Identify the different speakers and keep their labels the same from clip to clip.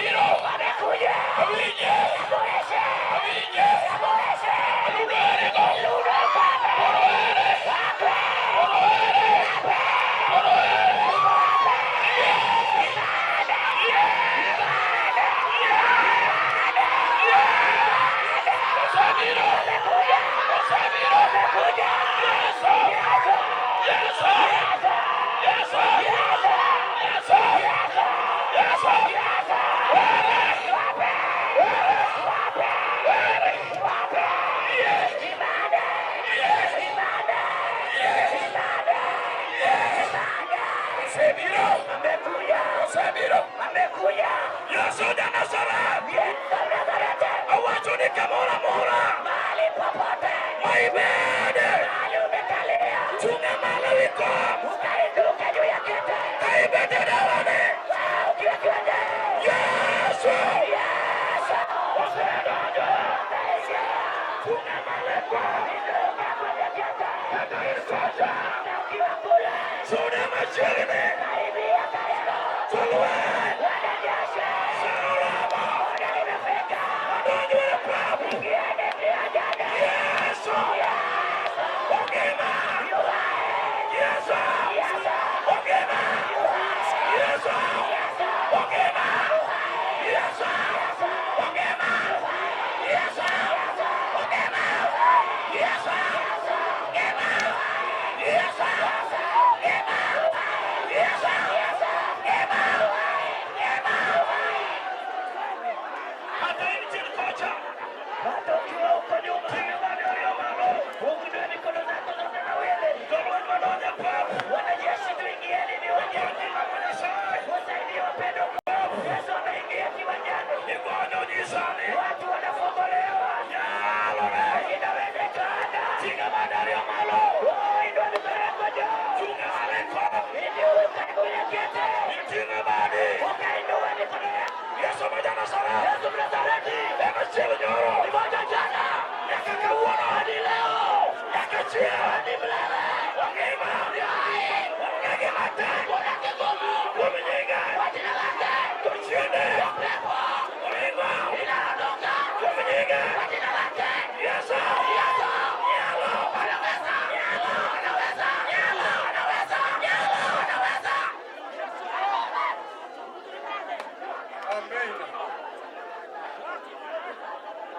Speaker 1: Osebiro.
Speaker 2: Amekuja.
Speaker 1: Awinje.
Speaker 2: Aboreshe.
Speaker 1: Awinje.
Speaker 2: Aboreshe.
Speaker 1: Ludo erego.
Speaker 2: Ludo ufalme.
Speaker 1: Koro ere.
Speaker 2: Wape.
Speaker 1: Koro ere. Koro ere. Osebiro. Osebiro. Yesu. Yesu. Yesu. Yesu. Yesu. Osebiro.
Speaker 2: Amekuja.
Speaker 1: Osebiro.
Speaker 2: Amekuja.
Speaker 1: Yesu ja Nazareth.
Speaker 2: Yesu wa Nazareti.
Speaker 1: Awacho ni kamoro amora
Speaker 2: Mahali popote.
Speaker 1: ma ibede.
Speaker 2: Mahali umekalia.
Speaker 1: Chunga malo wi kom.
Speaker 2: Ukainuka juu ya kiti.
Speaker 1: Ka ibet e dalane.
Speaker 2: Ah, ukiwa kiwanjani.
Speaker 1: Yesu.
Speaker 2: Yesu.
Speaker 1: Osedonjo.
Speaker 2: Ameingia.
Speaker 1: Chunga malo e kom.
Speaker 2: Inuka kwenye kiti.
Speaker 1: Kata in kocha.
Speaker 2: Na ukiwa kule.
Speaker 1: Sude machiegni.
Speaker 2: Karibia karibu.
Speaker 1: Jolweny.
Speaker 2: Wanajeshi.
Speaker 1: Sa oromo.
Speaker 2: Muda umefika.
Speaker 1: Odonjo e pap.
Speaker 2: Ingieni viwanjani.
Speaker 1: Yesu.
Speaker 2: Yesu.
Speaker 1: Ogima.
Speaker 2: Yu hai.
Speaker 1: Yesu.
Speaker 2: Yesu.
Speaker 1: Ogima.
Speaker 2: Yu hai.
Speaker 1: Yesu.
Speaker 2: Yesu.
Speaker 1: Ogima. Yesu. Ogima. Yesu. Ogima. Yesu. Ogima. Yesu. Ogima. Yesu. Ogima. Ogima. Kata in chien kocha.
Speaker 2: Hata ukiwa huko nyuma.
Speaker 1: Ting'e bade ariyo malo.
Speaker 2: Uinue mikono zako zote miwili.
Speaker 1: Jolweny madonjo e pap.
Speaker 2: Wanajeshi tuingieni viwanjani.
Speaker 1: Ngima ma Nyasaye.
Speaker 2: Wasaidie wapendwa. Yesu ameingia kiwanjani.
Speaker 1: Igonyo ji sani.
Speaker 2: Watu wanafunguliwa.
Speaker 1: Nyalore.
Speaker 2: Inawezekana.
Speaker 1: Ting'e bade ariyo malo.
Speaker 2: Oh, inua mikono yako juu.
Speaker 1: Chunga malo e kom.
Speaker 2: Inuka kwenye kiti.
Speaker 1: Iting'e badi.
Speaker 2: Ukainua mikono yako.
Speaker 1: Yesu ma ja-Nazareth.
Speaker 2: Yesu Mnazareti.
Speaker 1: En achiel nyoro.
Speaker 2: Ni moja jana.
Speaker 1: Nyaka kawuono.
Speaker 2: Hadi leo.
Speaker 1: Nyaka chieng'.
Speaker 2: Hadi milele.
Speaker 1: Ongima.
Speaker 2: Hai.
Speaker 1: Onge gima tek.
Speaker 2: Hakuna kigumu.
Speaker 1: Kuom nyinge.
Speaker 2: Kwa jina lake.
Speaker 1: Jochiende.
Speaker 2: Pepo
Speaker 1: Oringo.
Speaker 2: inaondoka.
Speaker 1: Kuom nyinge.
Speaker 2: Kwa jina lake.
Speaker 1: Yesu.
Speaker 2: Yesu.
Speaker 1: Nyalo.
Speaker 2: Anaweza. Anaweza. Anaweza. Anaweza.
Speaker 1: Amen.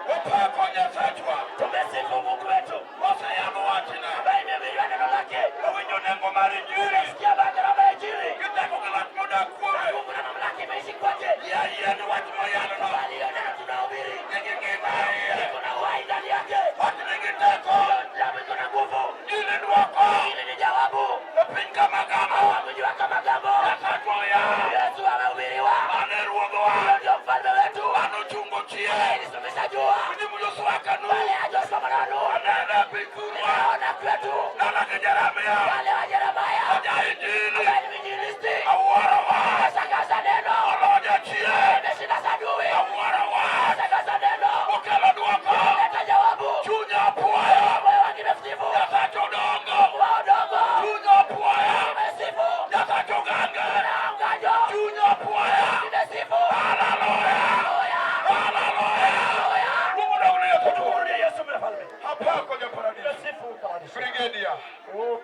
Speaker 1: Wapako Nyasachwa.
Speaker 2: Tumesifu Mungu wetu
Speaker 1: Oseyalo wachne.
Speaker 2: ambaye imehubiriwa neno lake.
Speaker 1: Owinjo nengo mar Injili.
Speaker 2: Tumesikia gharama ya Injili.
Speaker 1: Gi teko gi loch modak kuome.
Speaker 2: Nguvu na mamlaka imeishi kwake.
Speaker 1: Yie ni wach moyalono.
Speaker 2: Bali hiyo neno tunahubiri
Speaker 1: Nigi ngima e iye.
Speaker 2: iko na uhai ndani yake.
Speaker 1: Wach nigi teko.
Speaker 2: Damu iko na nguvu.
Speaker 1: Injili dwoko.
Speaker 2: Hili ni jawabu.
Speaker 1: E piny kama gamo.
Speaker 2: Mji wa Kamagambo.
Speaker 1: Nyasachwa oyal.
Speaker 2: Yesu amehubiriwa.
Speaker 1: Mano e ruodhwa.
Speaker 2: Huyo ndio mfalme wetu.
Speaker 1: Mano ochungo chieng'.
Speaker 2: Alisimamisha jua.
Speaker 1: Nyim Joshua ka Nun.
Speaker 2: Mbele ya Joshua mwana wa Nun.
Speaker 1: Anene e piny thurwa.
Speaker 2: Naona kwetu.
Speaker 1: Dala gi Jeremia.
Speaker 2: Wale wa Yeremia.
Speaker 1: Oja Injili.
Speaker 2: Ambaye ni mwinjilisti.
Speaker 1: Awuoro wach.
Speaker 2: Ameshangaza neno.
Speaker 1: Olo jachien.
Speaker 2: Ameshinda adui.
Speaker 1: Awuoro wach.
Speaker 2: Ameshangaza neno.
Speaker 1: Okelo dwoko.
Speaker 2: Leta jawabu.
Speaker 1: Chunya opuoyo.
Speaker 2: Moyo wangu imesifu.
Speaker 1: Nyasach odongo.
Speaker 2: Wa odongo.
Speaker 1: Chunya opuoyo.
Speaker 2: Nimesifu.
Speaker 1: Nyasach oganga.
Speaker 2: Na unganjo.
Speaker 1: Chunya opuoyo.
Speaker 2: Nimesifu.
Speaker 1: Haleluya.
Speaker 2: Haleluya.
Speaker 1: Haleluya.
Speaker 2: Haleluya.
Speaker 1: Mungu ndio Yesu.
Speaker 2: Tumrudie Yesu mfalme.
Speaker 1: Hapako japaradiso.
Speaker 2: Tumesifu paradiso.
Speaker 1: Brigadier.
Speaker 2: Oh,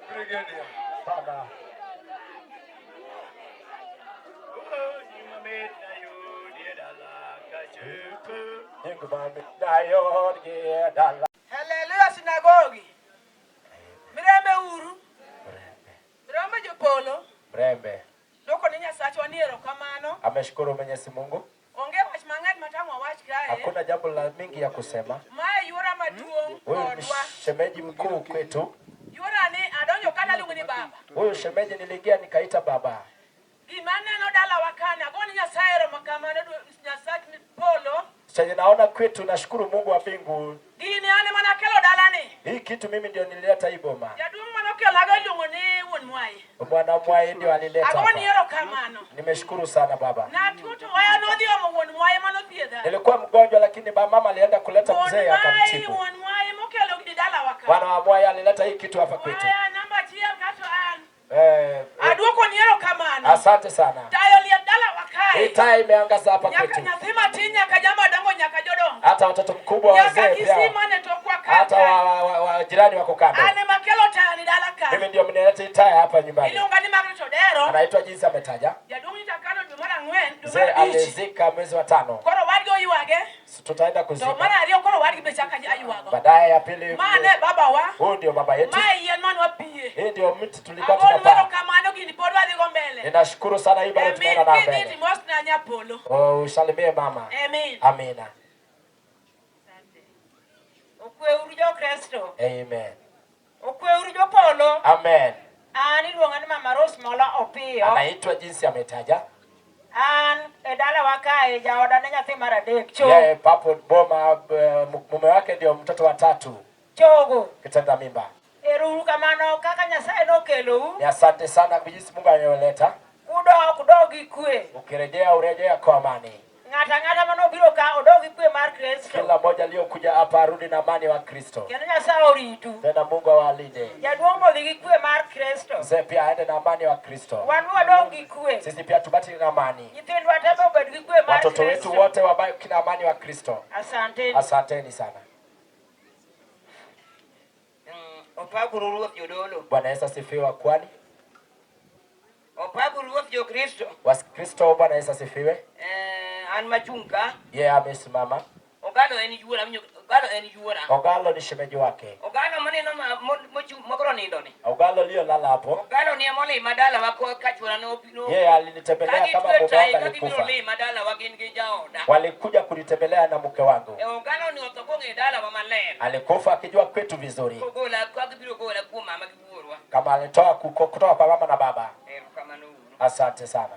Speaker 1: Brigadier.
Speaker 2: Baba.
Speaker 3: Haleluya sinagogi. Mirembe uru. Mirembe jopolo.
Speaker 4: Mrembe
Speaker 3: Dwoko ni Nyasachwa ni erokamano.
Speaker 4: ameshukuru Mwenyezi Mungu.
Speaker 3: Onge wach mang'eny matang' wawach kae.
Speaker 4: Hakuna jambo la mingi ya kusema.
Speaker 3: Mae yuora maduong'
Speaker 4: Huyu ni
Speaker 3: kodwa.
Speaker 4: shemeji mkuu kwetu.
Speaker 3: Yuora ni adonjo ka naluongo ni baba.
Speaker 4: Huyu shemeji niliingia nikaita baba.
Speaker 3: Gima aneno dalawa kani ago ni Nyasaye erokamano Nyasach polo.
Speaker 4: Chenye naona kwetu, nashukuru Mungu wa mbingu.
Speaker 3: Gini an ema nakelo dalani.
Speaker 4: Hii kitu mimi ndio nilileta hii boma.
Speaker 3: Jaduong' manokelago iluongo ni wuon Mwai.
Speaker 4: Bwana Mwai ndio alileta
Speaker 3: Ago
Speaker 4: hapa.
Speaker 3: ni erokamano.
Speaker 4: Nimeshukuru sana baba.
Speaker 3: Natuo to waya nodhi omo wuon Mwai manothiedha.
Speaker 4: Nilikuwa mgonjwa, lakini ba mama alienda kuleta
Speaker 3: Wuon
Speaker 4: mzee
Speaker 3: Mwai,
Speaker 4: akamtibu.
Speaker 3: wuon Mwai mokelo gini dalawa ka.
Speaker 4: Bwana wa Mwai alileta hii kitu hapa kwetu.
Speaker 3: Waya namba achiel kato an.
Speaker 4: Eh,
Speaker 3: Aduoko ni erokamano.
Speaker 4: asante sana.
Speaker 3: Tayo liel dalawa ka.
Speaker 4: Hii
Speaker 3: kae.
Speaker 4: taa imeangaza hapa
Speaker 3: Nyaka
Speaker 4: kwetu,
Speaker 3: nyathi matin nyaka jama dongo nyaka jodongo.
Speaker 4: hata watoto mkubwa,
Speaker 3: Nyaka
Speaker 4: wazee pia,
Speaker 3: kisima ne tokwa
Speaker 4: hata
Speaker 3: kaka.
Speaker 4: wa jirani wako kando.
Speaker 3: An ema kelo taya ni dala ka.
Speaker 4: Mimi ndio mnileta hii taya hapa nyumbani.
Speaker 3: Iluonga ni Margaret Odero.
Speaker 4: Anaitwa jinsi ametaja.
Speaker 3: Jaduong' nyocha kano dwe mar ang'wen, dwe
Speaker 4: Mzee
Speaker 3: mar abich.
Speaker 4: alizika mwezi wa tano,
Speaker 3: Koro wadgi oywage.
Speaker 4: tutaenda
Speaker 3: To mar
Speaker 4: kuzika
Speaker 3: ariyo koro wadgi be chako aywago.
Speaker 4: baadaye. Ya pili,
Speaker 3: Ma ne babawa.
Speaker 4: huyu ndio baba yetu,
Speaker 3: Ma yien mane wapiye.
Speaker 4: hii ndio mti tulikuwa
Speaker 3: Agonu
Speaker 4: tunapaa.
Speaker 3: erokamano gini pod wadhigo mbele.
Speaker 4: Ninashukuru sana, hii bado
Speaker 3: Amin.
Speaker 4: tunaenda na
Speaker 3: Kidhi
Speaker 4: mbele.
Speaker 3: timosna nyapolo.
Speaker 4: Oh, usalimie mama.
Speaker 3: Amin.
Speaker 4: Amina.
Speaker 5: Okweuru jo-Kristo.
Speaker 4: Amen.
Speaker 5: Okweuru jopolo.
Speaker 4: Amen.
Speaker 5: An iluonga ni Mama Rose Mola Opiyo.
Speaker 4: Anaitwa jinsi ametaja.
Speaker 5: An e dalawa kae jaoda ne nyathi mar adek.
Speaker 4: Yeye papo boma, mume wake ndio mtoto wa tatu
Speaker 5: Chogo.
Speaker 4: kitenda mimba.
Speaker 5: Ero uru kamano kaka Nyasaye nokelou.
Speaker 4: Ni asante sana kwa jinsi Mungu aliyoleta.
Speaker 5: Kudok udog gi kwe.
Speaker 4: Ukirejea urejea kwa amani.
Speaker 5: Ng'ato ang'ata manobiro ka odog gi kwe mar Kristo.
Speaker 4: Kila mmoja aliyokuja hapa arudi na amani wa Kristo.
Speaker 5: Kendo Nyasaye oritu.
Speaker 4: Tena Mungu awalinde.
Speaker 5: Jaduong' modhi gi kwe mar Kristo.
Speaker 4: Mzee pia aende na amani wa Kristo.
Speaker 5: Wan wadong gi kwe.
Speaker 4: Sisi pia tubaki na amani.
Speaker 5: Nyithindwa te be obed gi kwe mar
Speaker 4: Watoto wetu
Speaker 5: Kristo.
Speaker 4: wote wabaki na amani wa Kristo.
Speaker 5: Asante.
Speaker 4: Asanteni sana.
Speaker 2: Opakuru Ruoth jodolo.
Speaker 4: Bwana Yesu asifiwe. Kwani
Speaker 2: Opakuru Ruoth jo-Kristo.
Speaker 4: Wakristo, Bwana Yesu asifiwe.
Speaker 2: An machung' ka.
Speaker 4: Yeye amesimama.
Speaker 2: Ogalo en yuora, Ogalo en yuora.
Speaker 4: Ogalo ni shemeji wake.
Speaker 2: Ogalo maneno mochung' makoro nindo ni.
Speaker 4: Ogalo liyolala hapo,
Speaker 2: Ogalo ni emolima dalawa ka chuora no.
Speaker 4: yeye alinitembelea
Speaker 2: Ka
Speaker 4: kama
Speaker 2: gitwe
Speaker 4: mume
Speaker 2: tai
Speaker 4: wangu
Speaker 2: ka gibiro
Speaker 4: alikufa.
Speaker 2: lima dalawa gin gi jaoda.
Speaker 4: Walikuja kunitembelea na mke wangu,
Speaker 2: E Ogalo ni otho kong'e dalawa maler.
Speaker 4: alikufa akijua kwetu vizuri,
Speaker 2: Kogola ka gibiro gola kuom mama gi wuorwa.
Speaker 4: kama alitoa kutoka kwa mama na baba.
Speaker 2: Erokamano uru.
Speaker 4: Asante sana.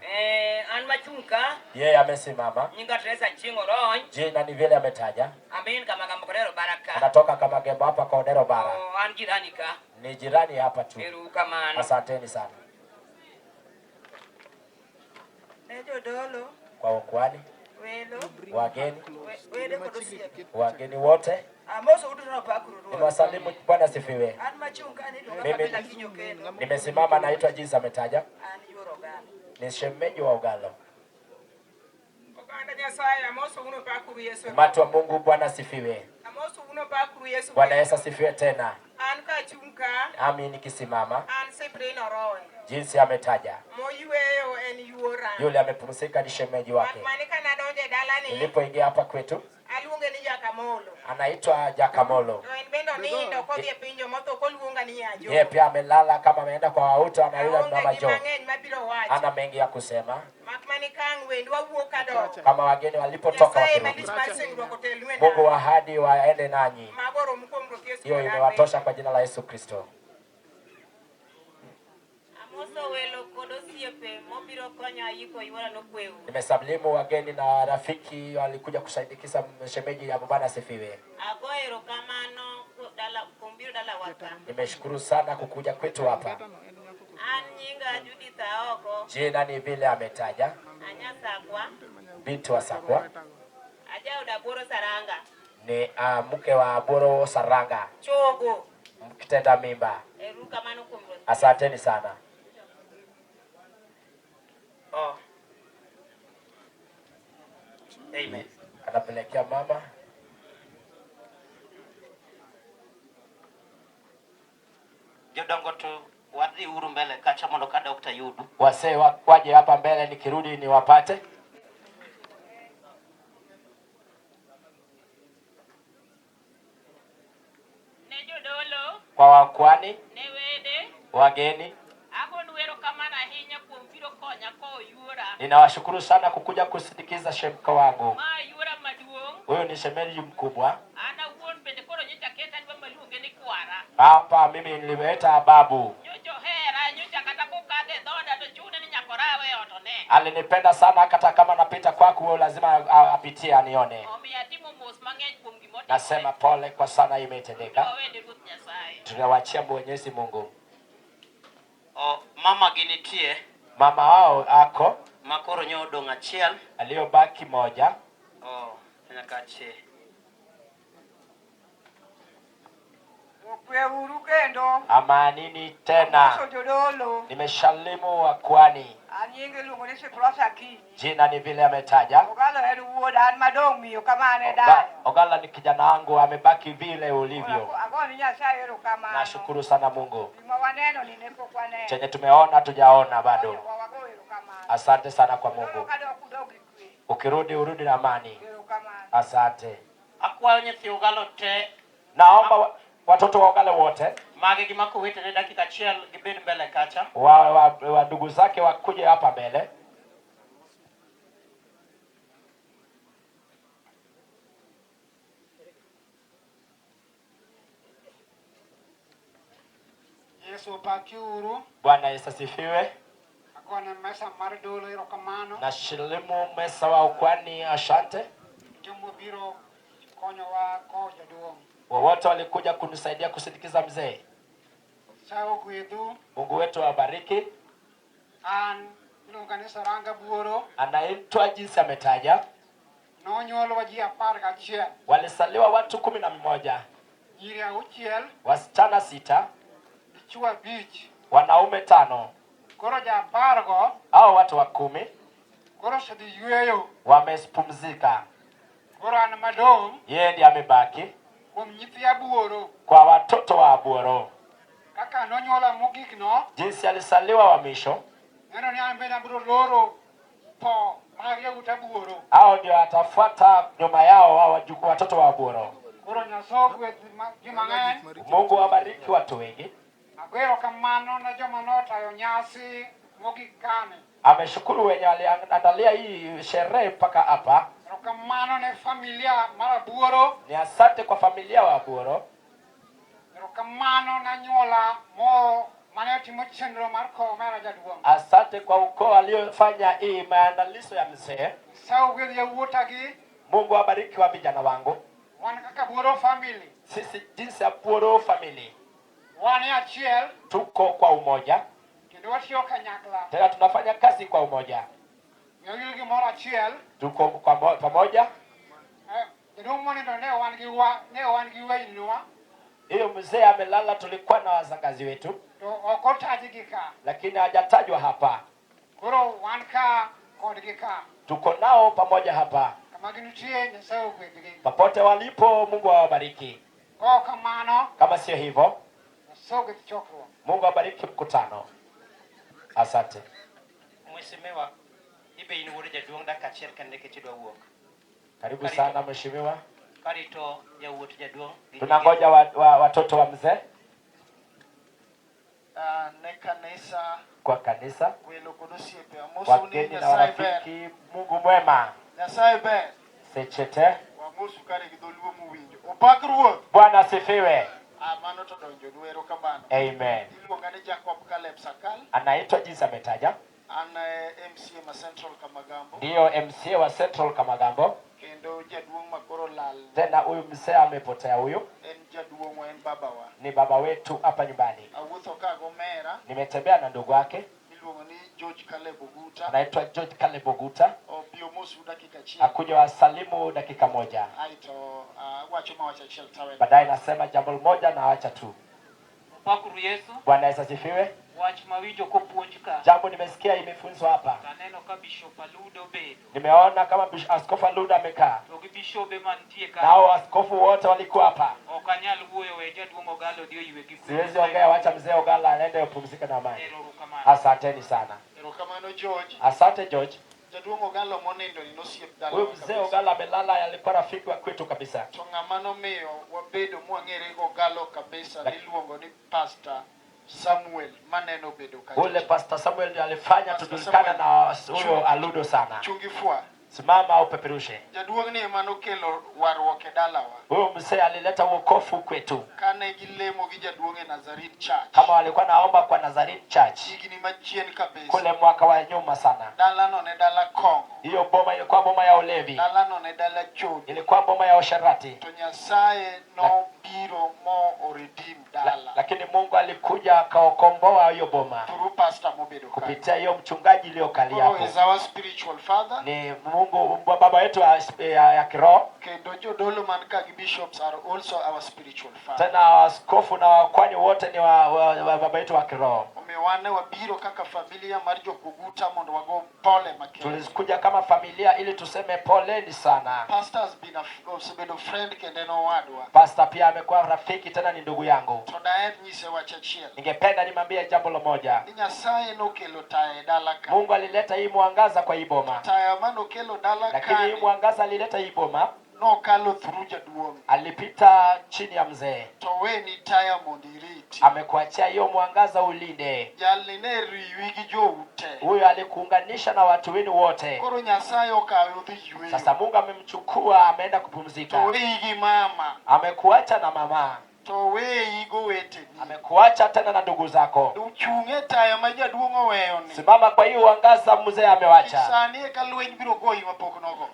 Speaker 2: An machung' ka.
Speaker 4: Yeye amesimama,
Speaker 2: Nyinga Teresa Chieng' Orony.
Speaker 4: jina ni vile ametaja,
Speaker 2: Amin kama Kodero Baraka.
Speaker 4: anatoka kama Gembo hapa kwa Odero Bara,
Speaker 2: Oh, an jirani ka.
Speaker 4: ni jirani hapa tu.
Speaker 2: Erokamano.
Speaker 4: Asanteni sana
Speaker 5: Ne jodolo,
Speaker 4: kwa wakuani,
Speaker 5: welo,
Speaker 4: wageni,
Speaker 5: wede kod osiepe.
Speaker 4: wageni wote
Speaker 5: Amoso uduto nopakuru Ruoth.
Speaker 4: nimewasalimu. Bwana asifiwe.
Speaker 5: An machung' ka niluonga
Speaker 4: Mimi-
Speaker 5: Pamela Kinyo Kendo.
Speaker 4: Nimesimama, naitwa jinsi ametaja,
Speaker 5: An yuor Ogalo.
Speaker 4: ni shemeji wa Ogalo.
Speaker 6: Oganda Nyasaye amoso uno pakuru Yesu.
Speaker 4: Umati wa Mungu, Bwana asifiwe.
Speaker 6: Amoso uno pakuru Yesu.
Speaker 4: Bwana Yesu asifiwe tena.
Speaker 6: An kachung' ka,
Speaker 4: Ami nikisimama
Speaker 6: an Cyprian Orowe.
Speaker 4: jinsi ametaja,
Speaker 6: Moyweyo en yuora.
Speaker 4: yule amepumzika ni shemeji wake.
Speaker 6: Mane ka nadonjo e dalani,
Speaker 4: Nilipoingia hapa kwetu,
Speaker 6: aluonge ni Jakamolo.
Speaker 4: anaitwa Jakamolo.
Speaker 6: To en bende onindo kodhi e piny jomotho koluonga ni Yajo.
Speaker 4: Yeye pia amelala kama ameenda kwa wauto, anauliza
Speaker 6: Aonge
Speaker 4: mama
Speaker 6: gi
Speaker 4: Jo.
Speaker 6: mang'eny mabiro wacho.
Speaker 4: Ana mengi ya kusema,
Speaker 6: Mak mane ka ang' wendwa wuok kadok.
Speaker 4: kama wageni walipotoka
Speaker 6: Nyasaye
Speaker 4: wakirudi.
Speaker 6: malich mar singruok otelnu e
Speaker 4: Mungu
Speaker 6: ndalo.
Speaker 4: wa ahadi waende nanyi.
Speaker 6: Mago oromo kuom Ruoth Yesu
Speaker 4: Hiyo
Speaker 6: kod an
Speaker 4: imewatosha kwa jina la Yesu Kristo.
Speaker 5: Amoso welo kod osiepe mobiro konya yiko yuora nokweu.
Speaker 4: Nimesalimu wageni na rafiki walikuja kusaidikisa shemeji ya Bwana asifiwe.
Speaker 5: Ago erokamano kuom biro dalawa ka.
Speaker 4: Nimeshukuru sana kukuja kwetu hapa.
Speaker 5: An nyinga Judith Aoko,
Speaker 4: Jina ni vile ametaja,
Speaker 5: anyasakwa,
Speaker 4: binti wa Sakwa
Speaker 5: ajaoda Aboro Saranga.
Speaker 4: ni mke wa Aboro Saranga,
Speaker 5: Chogo.
Speaker 4: mkitenda mimba.
Speaker 5: Erokamano kuom Ruoth.
Speaker 4: Asanteni sana.
Speaker 2: Oh. Amen.
Speaker 4: Anapelekea mama.
Speaker 7: Jodongo to wadhi uru mbele kacha mondo ka dokta yudu.
Speaker 4: Wasee waje hapa mbele, nikirudi niwapate.
Speaker 5: Ne jodolo,
Speaker 4: Kwa wakwani,
Speaker 5: ne wede,
Speaker 4: wageni,
Speaker 5: agonu erokamano ahinya kuom biro konya kowo yuora.
Speaker 4: ninawashukuru sana kukuja kusindikiza shemka wangu.
Speaker 5: Ma yuora maduong',
Speaker 4: Huyu ni shemeji mkubwa
Speaker 5: an awuon bende koro nyocha keta adwa maluonge ni kwara.
Speaker 4: hapa, mimi nilimwita babu.
Speaker 5: Nyocha ohera, nyocha kata kokadho e dhoda to chune ni nyaka orawe e ot one.
Speaker 4: Alinipenda sana, hata kama napita kwako lazima apitie anione.
Speaker 5: Omiyo atimo mos mang'eny kuom gimotimore.
Speaker 4: Nasema pole kwa sana imetendeka.
Speaker 5: Wawene Ruoth Nyasaye.
Speaker 4: Tunawachia Mwenyezi Mungu.
Speaker 7: O, mama gi nitie
Speaker 4: Mama wao ako
Speaker 7: ma koro nyo odong' achiel.
Speaker 4: aliyobaki moja.
Speaker 7: O, nyaka achiel.
Speaker 6: Okwe uru kendo.
Speaker 4: Amanini tena.
Speaker 6: Amoso jodolo.
Speaker 4: Nimeshalimu wakwani.
Speaker 6: An nyinge iluongo ni Siprosa Akinyi.
Speaker 4: Jina ni vile ametaja.
Speaker 6: Ogalo en wuoda, an madong' miyo kama an e dayo.
Speaker 4: Ogala ni kijana wangu, amebaki vile ulivyo.
Speaker 6: Ago ni Nyasaye erokamano.
Speaker 4: Nashukuru sana Mungu.
Speaker 6: Gima waneno ni ne pok waneno.
Speaker 4: Chenye tumeona tujaona bado.
Speaker 6: Konyowa, wago erokamano.
Speaker 4: Asante sana kwa
Speaker 6: Koro
Speaker 4: Mungu.
Speaker 6: kadok udog gi kwe.
Speaker 4: Ukirudi urudi na amani.
Speaker 6: Erokamano.
Speaker 4: Asante.
Speaker 7: Akwayo nyithi Ogalo te
Speaker 4: Naomba watoto wa Ogalo wote
Speaker 7: mage gi mako wetene dakika achiel gibed mbele kacha.
Speaker 4: wa ndugu zake wakuje hapa mbele.
Speaker 8: Yesu opaki uru.
Speaker 4: Bwana Yesu asifiwe.
Speaker 8: Agone mesa mar dolo erokamano.
Speaker 4: Nashilimu mesa wa ukwani, asante.
Speaker 8: Jomobiro konyowa kowo jaduong'.
Speaker 4: Wowote walikuja kunisaidia kusindikiza mzee.
Speaker 8: Nyasaye ogwedhu.
Speaker 4: Mungu wetu awabariki.
Speaker 8: An iluonga ni Saranga Buoro.
Speaker 4: Anaitwa jinsi ametaja.
Speaker 8: Nonyuolwa ji 11.
Speaker 4: Walisaliwa watu 11,
Speaker 8: Nyiri 6,
Speaker 4: wasichana 6,
Speaker 8: dichuo 5.
Speaker 4: wanaume 5.
Speaker 8: Koro ja 10 go
Speaker 4: Hao watu wa 10
Speaker 8: koro osedhi yueyo.
Speaker 4: wamepumzika.
Speaker 8: Koro an madong'
Speaker 4: Yeye ndiye amebaki
Speaker 8: kuom nyithi Abuoro.
Speaker 4: kwa watoto wa Abuoro.
Speaker 8: Kaka nonyuola mogik no,
Speaker 4: Jinsi alisaliwa wa mwisho,
Speaker 8: neno ni an bende abiro loro tho mar yawuot Abuoro.
Speaker 4: hao ndio atafuata nyuma yao, hao wajukuu watoto wa Abuoro.
Speaker 8: Koro Nyasaye ogwedh ji mang'eny.
Speaker 4: Mungu awabariki watu wengi.
Speaker 8: Ago erokamano ne joma notayo nyasi mogik kane.
Speaker 4: Ameshukuru wenye waliandalia hii sherehe mpaka hapa.
Speaker 8: Erokamano ne familia mar Abuoro.
Speaker 4: Ni asante kwa familia wa Abuoro.
Speaker 8: Erokamano ne anyuola mo mane timo chenro mar kowo omera jaduong'.
Speaker 4: Asante kwa ukoo aliyofanya hii maandalizo ya mzee.
Speaker 8: Nyasaye ogwedh yawuotagi.
Speaker 4: Mungu awabariki wa vijana wangu.
Speaker 8: Wan kaka Abuoro family,
Speaker 4: Sisi jinsi Abuoro family
Speaker 8: wan e achiel
Speaker 4: tuko kwa umoja,
Speaker 8: kendo watiyo kanyakla.
Speaker 4: tena tunafanya kazi kwa umoja,
Speaker 8: Miyogi gimoro achiel.
Speaker 4: tuko kwa pamoja.
Speaker 8: Jaduong' monindo ne wan gi wa, ne wan gi weynwa
Speaker 4: Hiyo mzee amelala, tulikuwa na wazangazi wetu,
Speaker 8: to ok otajgi ka.
Speaker 4: lakini hajatajwa hapa.
Speaker 8: Koro wan ka kodgi ka.
Speaker 4: Tuko nao pamoja hapa,
Speaker 8: Kama gintie Nyasaye ogwedhgi.
Speaker 4: popote walipo, Mungu awabariki.
Speaker 8: Kok kamano,
Speaker 4: Kama sio hivyo,
Speaker 8: Nyasaye ogwedh chokruok.
Speaker 4: Mungu abariki mkutano. Asante.
Speaker 7: Mheshimiwa, ibe in wuod jaduong' dakika achiel kende nikech idwa wuok.
Speaker 4: Karibu sana mheshimiwa.
Speaker 7: Karito yawuot jaduong' gi
Speaker 4: Tunangoja watoto wa mzee
Speaker 9: Ne kanisa
Speaker 4: kwa kanisa,
Speaker 9: welo kod osiepe amosou ni
Speaker 4: wageni na
Speaker 9: Nyasaye ber.
Speaker 4: warafiki. Mungu mwema.
Speaker 9: Nyasaye ber.
Speaker 4: Sechete.
Speaker 9: Wamosu kare gi dholuo mowinjo. Opak Ruoth.
Speaker 4: Bwana asifiwe.
Speaker 9: Ah, mano to donjo erokamano.
Speaker 4: Amen.
Speaker 9: Iluonga ni Jacob Caleb Sakal.
Speaker 4: Anaitwa jinsi ametaja,
Speaker 9: An MCA ma Central Kamagambo.
Speaker 4: ndiyo MCA wa Central Kamagambo.
Speaker 9: Kendo jaduong' makoro lal
Speaker 4: Tena huyu mzee amepotea, huyu
Speaker 9: en jaduong'wa en babawa.
Speaker 4: ni baba wetu hapa nyumbani.
Speaker 9: Awuotho ka gomera
Speaker 4: Nimetembea na ndugu wake
Speaker 9: miluongo ni George Caleb Oguta.
Speaker 4: anaitwa George Caleb Oguta,
Speaker 9: Obi omosu dakika achiel.
Speaker 4: akuja wasalimu dakika moja.
Speaker 9: Aeto awacho mawacho achiel tawe.
Speaker 4: Baadaye nasema jambo moja na acha tu.
Speaker 10: Opakuru Yesu.
Speaker 4: Bwana Yesu asifiwe.
Speaker 10: Wach mawinjo kopuonj ka.
Speaker 4: Jambo nimesikia imefunzwa hapa,
Speaker 10: Taneno ka Bishop Aludo obedo.
Speaker 4: nimeona kama Askofu Aluda amekaa
Speaker 10: To gi bishobe mantie ka.
Speaker 4: nao askofu wote walikuwa hapa.
Speaker 10: Ok anyal wuoyo we jaduong' Ogalo odhi oywe gi kwe.
Speaker 4: Siwezi ongea, wacha mzee Ogala aende upumzike na amani.
Speaker 10: Erokamano.
Speaker 4: Asanteni sana.
Speaker 9: Erokamano George.
Speaker 4: Asante George.
Speaker 9: Jaduong' Ogalo monindo ni nosiep dalawa
Speaker 4: Huyu mzee
Speaker 9: kabisa.
Speaker 4: Ogala amelala, alikuwa rafiki wa kwetu kabisa.
Speaker 9: To ng'ama nomiyo wabedo mwang'ere go Ogalo kabisa niluongo ni Pastor Samuel maneno bedo kacha.
Speaker 4: Ule Pastor Samuel ndiye alifanya
Speaker 9: Pastor
Speaker 4: tujulikana na
Speaker 9: Samuel.
Speaker 4: huyo Aludo sana.
Speaker 9: Chungi fwa.
Speaker 4: Simama upeperushe.
Speaker 9: Jaduong' ni ema nokelo warruok e dalawa.
Speaker 4: Huyu mzee alileta wokovu kwetu,
Speaker 9: Kane gilemo gi jaduong' e Nazareth Church.
Speaker 4: kama walikuwa naomba kwa Nazareth Church
Speaker 9: Higni machien kabisa.
Speaker 4: kule mwaka wa nyuma sana.
Speaker 9: Dalano ne dala kong'o.
Speaker 4: Hiyo boma ilikuwa boma ya ulevi,
Speaker 9: Dalano ne dala chode.
Speaker 4: ilikuwa boma ya usherati,
Speaker 9: To Nyasaye nobiro mo oredeem dala.
Speaker 4: lakini Mungu alikuja akaokomboa hiyo boma
Speaker 9: Through pastor mobedo ka.
Speaker 4: kupitia hiyo mchungaji iliyokalia
Speaker 9: Koro
Speaker 4: hapo.
Speaker 9: is our spiritual father.
Speaker 4: Ni Mungu baba yetu ya kiroho.
Speaker 9: Kendo jodolo man ka gi bishops are also our spiritual father.
Speaker 4: Tena waskofu na wakwani wote ni wa baba yetu wa kiroho.
Speaker 9: Omiyo wan ne wabiro kaka familia mar jokoguta mondo wago pole makende.
Speaker 4: Tulikuja kama familia ili tuseme poleni sana.
Speaker 9: Pastor has been a, osebedo friend kendo en owadwa.
Speaker 4: Pastor pia amekuwa rafiki tena ni ndugu yangu.
Speaker 9: To daher nyise wach achiel.
Speaker 4: Ningependa nimwambie jambo moja.
Speaker 9: Ni Nyasaye nokelo taya e dala ka.
Speaker 4: Mungu alileta hii mwangaza kwa hii boma,
Speaker 9: Taya manokelo dala
Speaker 4: lakini
Speaker 9: ka
Speaker 4: hii mwangaza alileta hii boma,
Speaker 9: nokalo through jaduong'.
Speaker 4: alipita chini ya mzee.
Speaker 9: To weni taya mondo iriti.
Speaker 4: Amekuachia hiyo mwangaza ulinde.
Speaker 9: Jalni ne riwi gi joute.
Speaker 4: Huyo alikuunganisha na watu wenu wote.
Speaker 9: Koro Nyasaye okawe odhi yweyo.
Speaker 4: Sasa Mungu amemchukua, ameenda
Speaker 9: To
Speaker 4: kupumzika,
Speaker 9: weyi gi mama.
Speaker 4: amekuacha na mama,
Speaker 9: To weyi goweteni.
Speaker 4: amekuacha tena na ndugu zako.
Speaker 9: Chung' e taya ma jaduong' oweyo ni.
Speaker 4: Simama kwa hiyo mwangaza mzee amewacha.
Speaker 9: Sani eka lweny biro goyi mapok nogo.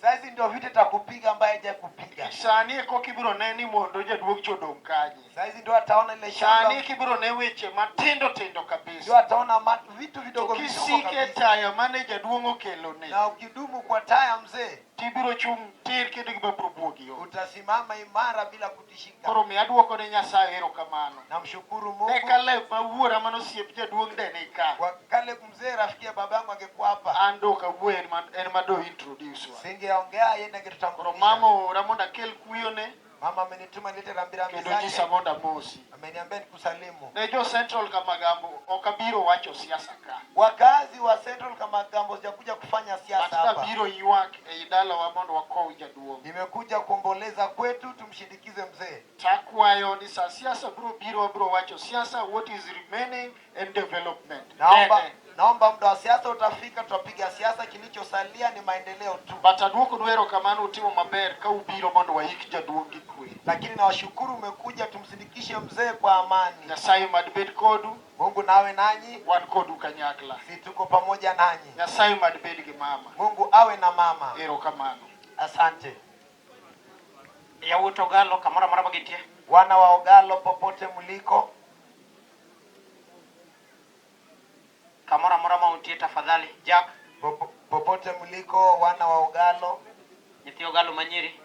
Speaker 11: Saizi ndio vita itakupiga ambaye haijakupiga.
Speaker 9: Sani eko kibiro ne ni mondo jaduong' cha odong' kanye.
Speaker 11: Saizi ndio ataona ile shamba,
Speaker 9: Sani kibiro ne weche matindo tindo
Speaker 11: ndio
Speaker 9: kabisa.
Speaker 11: ataona vitu
Speaker 9: To
Speaker 11: vidogo vidogo
Speaker 9: kisike
Speaker 11: kabisa.
Speaker 9: taya mane jaduong' okelo ni,
Speaker 11: Na ukidumu kwa taya mzee,
Speaker 9: tibiro chung' tir kendo gima biro buogi ok.
Speaker 11: utasimama imara bila kutishika.
Speaker 9: Koro mi aduoko ne Nyasaye erokamano.
Speaker 11: Namshukuru
Speaker 9: Ne
Speaker 11: Mungu
Speaker 9: Caleb ma wuora manosiep jaduong' de ni ka.
Speaker 11: kwa Caleb mzee, rafiki ya baba yangu angekuwa hapa,
Speaker 9: An dok awuoyo en ma do introduce wa.
Speaker 11: singeongea yeye ndiye
Speaker 9: Koro
Speaker 11: angetutambulisha.
Speaker 9: mama oora mondo akel kuyone
Speaker 11: Mama amenituma nilete rambirambi
Speaker 9: kendo nyisa
Speaker 11: zake,
Speaker 9: mondo amosi.
Speaker 11: ameniambia nikusalimu.
Speaker 9: Ne jo Central Kamagambo ok abiro wacho siasa ka.
Speaker 11: Wakazi wa Central Kamagambo, sijakuja kufanya
Speaker 9: But
Speaker 11: siasa hapa,
Speaker 9: nabiro ywak ei dalawa mondo wakow jaduong'.
Speaker 11: nimekuja kuomboleza kwetu, tumshindikize mzee.
Speaker 9: Takwayo ni sa siasa biro biro wabiro wacho siasa, what is remaining and development.
Speaker 11: Naomba,
Speaker 9: Nene.
Speaker 11: naomba muda wa siasa utafika, tutapiga siasa, kilichosalia ni maendeleo tu.
Speaker 9: But aduokonu erokamano utimo maber ka ubiro mondo waik jaduong' gi kwe.
Speaker 11: Lakini nawashukuru umekuja, tumsindikishe mzee kwa amani.
Speaker 9: Nyasaye mad bed kodu,
Speaker 11: Mungu nawe nanyi,
Speaker 9: wan kodu kanyakla.
Speaker 11: si tuko pamoja nanyi.
Speaker 9: Nyasaye mad bed gi mama.
Speaker 11: Mungu awe na mama.
Speaker 9: Erokamano.
Speaker 11: Asante
Speaker 7: Yawuot Ogalo kamoro amora ma gintie.
Speaker 11: wana wa Ogalo popote mliko,
Speaker 7: Kamoro amora ma untie tafadhali. Jack,
Speaker 11: popote mliko, wana wa Ogalo,
Speaker 7: nyithi Ogalo manyiri,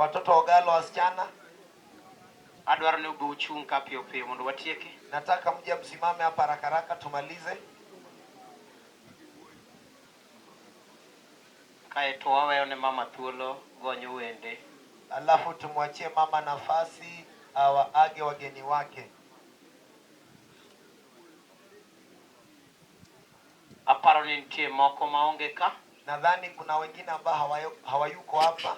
Speaker 11: watoto wa Ogalo wasichana,
Speaker 7: adwaro ni ube uchung' ka piyo piyo mondo watieki.
Speaker 11: nataka mje msimame hapa haraka haraka tumalize.
Speaker 7: Kaeto waweyo ne mama thuolo gonyo wende.
Speaker 11: Alafu tumwachie mama nafasi awaage wageni wake.
Speaker 7: Aparo ni nitie moko maonge ka.
Speaker 11: Nadhani kuna wengine ambao hawayuko hapa.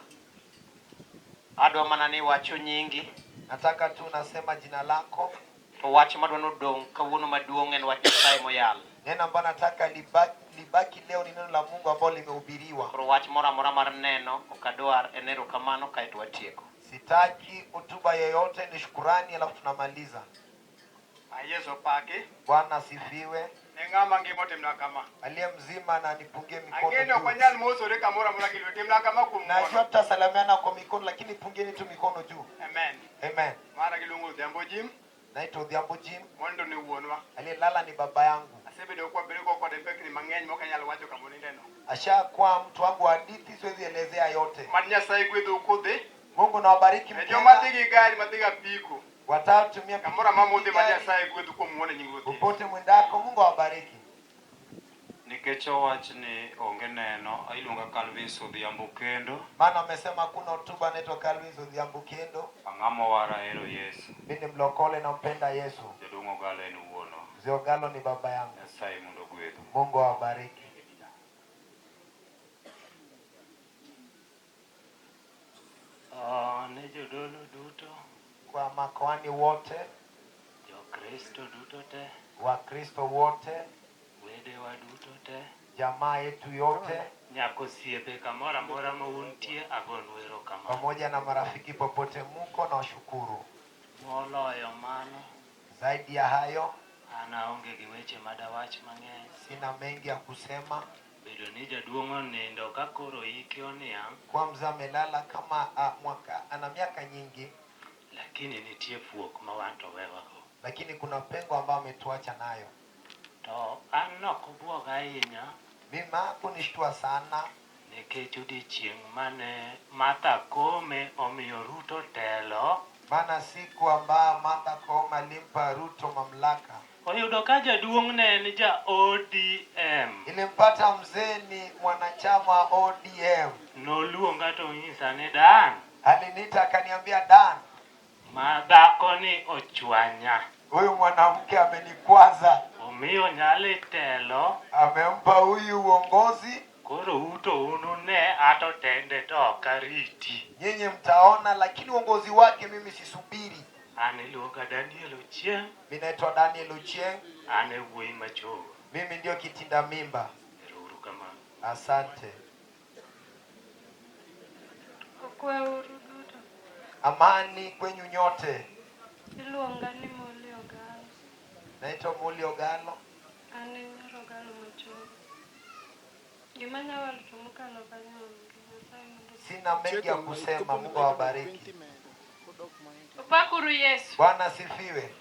Speaker 7: Adwa mana ni wacho nyingi.
Speaker 11: Nataka tu nasema jina lako.
Speaker 7: To wach madwa nodong' kawuono maduong' en wach Nyasaye moyal.
Speaker 11: Neno ambalo nataka libaki leo ni neno la Mungu ambalo limehubiriwa.
Speaker 7: Koro wach moro amora mar neno ok adwar en erokamano kaeto watieko.
Speaker 11: Sitaki hotuba yoyote, ni shukurani alafu tunamaliza.
Speaker 12: Yesu paki.
Speaker 11: Bwana asifiwe.
Speaker 12: Ne ng'ama ngima otimna kama.
Speaker 11: Aliye mzima na nipungie mikono
Speaker 12: Ang'e ni ok
Speaker 11: juu.
Speaker 12: wanyal mosore kamoro amora gi lwete. Timna kama kuom
Speaker 11: Najua
Speaker 12: ng'wono.
Speaker 11: tutasalamiana kwa mikono, lakini pungieni tu mikono juu.
Speaker 12: Amen.
Speaker 11: Amen.
Speaker 12: Mara giluongo Odhiambo Jim.
Speaker 11: Naitwa Odhiambo Jim.
Speaker 12: Mondo ni wuonwa.
Speaker 11: Aliyelala ni baba yangu.
Speaker 12: Asebedo kwabedo kode mbekni mang'eny mok anyal wacho kamonindeno.
Speaker 11: Ashakuwa mtu wangu wa hadithi, siwezi elezea yote.
Speaker 12: Mad Nyasaye gwedhou kudhi.
Speaker 11: Mungu na wabariki
Speaker 12: Ne joma
Speaker 11: mkienda.
Speaker 12: dhi gi gari madhi gi apiko.
Speaker 11: Wataotumia
Speaker 12: Kamoro amora mudhi mad
Speaker 11: gari,
Speaker 12: Nyasaye gwedhu kuom ng'wono e nying Ruoth Yesu.
Speaker 11: popote mwendako, Mungu awabariki.
Speaker 13: Nikech owach ni onge neno, iluonga Calvis Odhiambo kendo.
Speaker 11: Maana amesema hakuna hotuba, anaitwa Calvin Odhiambo Kendo.
Speaker 13: Ang'ama owara ahero Yesu.
Speaker 11: Mimi ni mlokole, nampenda Yesu.
Speaker 13: Jaduong' Ogalo en wuonwa.
Speaker 11: Mzee Ogalo ni baba yangu.
Speaker 13: Nyasaye mondo ogwedhu.
Speaker 11: Mungu awabariki.
Speaker 14: Ne jodolo duto,
Speaker 11: Kwa makoani wote,
Speaker 14: Jokristo duto te,
Speaker 11: Wakristo wote,
Speaker 14: wedewa duto te,
Speaker 11: jamaa yetu yote,
Speaker 14: nyaka osiepe kamoro amora ma untie agonu erokamano.
Speaker 11: pamoja na marafiki popote muko, na washukuru.
Speaker 14: Moloyo mano,
Speaker 11: Zaidi ya hayo,
Speaker 14: an aonge gi weche madawach mang'eny.
Speaker 11: sina mengi ya kusema.
Speaker 14: Bedo ni jaduong' onindo ka koro hike oniang',
Speaker 11: Kwa mzee amelala kama mwaka ana miaka nyingi,
Speaker 14: lakini nitie fuok ma wan to wewago.
Speaker 11: lakini kuna pengo ambayo ametuacha nayo.
Speaker 14: To an nok obuoga ahinya
Speaker 11: Mimi hakunishtua sana,
Speaker 14: Nikech odiechieng' mane Martha Koome omiyo Ruto telo,
Speaker 11: Maana siku ambayo Martha Koome alimpa Ruto mamlaka,
Speaker 14: oyudo ka jaduong' ne en ja ODM.
Speaker 11: Ilimpata mzee ni mwanachama wa ODM.
Speaker 14: Noluonga to onyisa ni Dan,
Speaker 11: Aliniita akaniambia, Dan,
Speaker 14: ma dhako ni ochwanya.
Speaker 11: Huyu mwanamke amenikwaza,
Speaker 14: Omiyo Nyali telo,
Speaker 11: amempa huyu uongozi.
Speaker 14: Koro uto unune ato tende to ok ariti.
Speaker 11: Nyinyi mtaona, lakini uongozi wake mimi sisubiri.
Speaker 14: An iluonga Daniel Ochieng',
Speaker 11: Mimi naitwa Daniel Ochieng,
Speaker 14: an e wuoyi machogo.
Speaker 11: Mimi ndio kitinda mimba.
Speaker 14: Ero uru kamano.
Speaker 11: Asante.
Speaker 15: Okweuru duto.
Speaker 11: Amani kwenyu nyote.
Speaker 15: Iluonga ni Molly Ogalo.
Speaker 11: Naitwa Muli Ogalo.
Speaker 15: An e nyar Ogalo machogo. Gima anyalo wacho mokalo kanyo onge. Nyasaye mondo
Speaker 11: Sina mengi ya kusema. Mungu awabariki.
Speaker 16: Upakuru Yesu.
Speaker 11: Bwana asifiwe.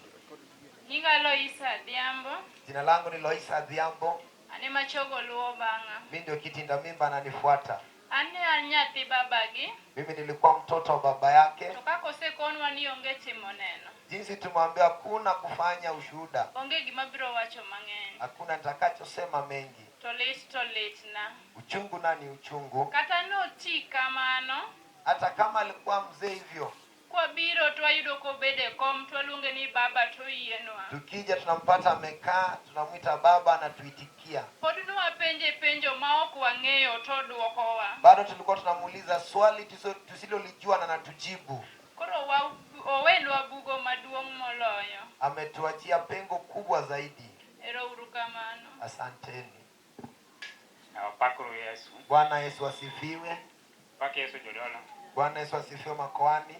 Speaker 16: Nyinga Loisa Adhiambo.
Speaker 11: Jina langu ni Loisa Adhiambo.
Speaker 16: An ema chogo luwo bang'a.
Speaker 11: Mimi ndio kitinda mimba ananifuata.
Speaker 16: An ne an nyathi babagi.
Speaker 11: Mimi nilikuwa mtoto wa baba yake.
Speaker 16: To kaka osekonwa ni onge timo neno.
Speaker 11: Jinsi tumwambia hakuna kufanya ushuhuda,
Speaker 16: Onge gima biro wacho mang'eny.
Speaker 11: Hakuna nitakachosema mengi.
Speaker 16: To lit to litna.
Speaker 11: Uchungu nani uchungu,
Speaker 16: Kata noti kamano,
Speaker 11: hata kama alikuwa mzee hivyo,
Speaker 16: kwabiro to wayudo kobedo e kom to waluonge ni baba to oyienwa.
Speaker 11: Tukija tunampata amekaa, tunamwita baba, anatuitikia.
Speaker 16: Pod nwapenje penjo ma ok wang'eyo to odwokowa.
Speaker 11: Bado tulikuwa tunamuuliza swali tusilolijua na anatujibu.
Speaker 16: Koro owenwa bugo maduong' moloyo.
Speaker 11: Ametuachia pengo kubwa zaidi.
Speaker 16: Ero uru kamano.
Speaker 11: Asanteni.
Speaker 17: Opakuru Yesu.
Speaker 11: Bwana Yesu asifiwe.
Speaker 17: Pak Yesu jodolo.
Speaker 11: Bwana Yesu asifiwe makoani.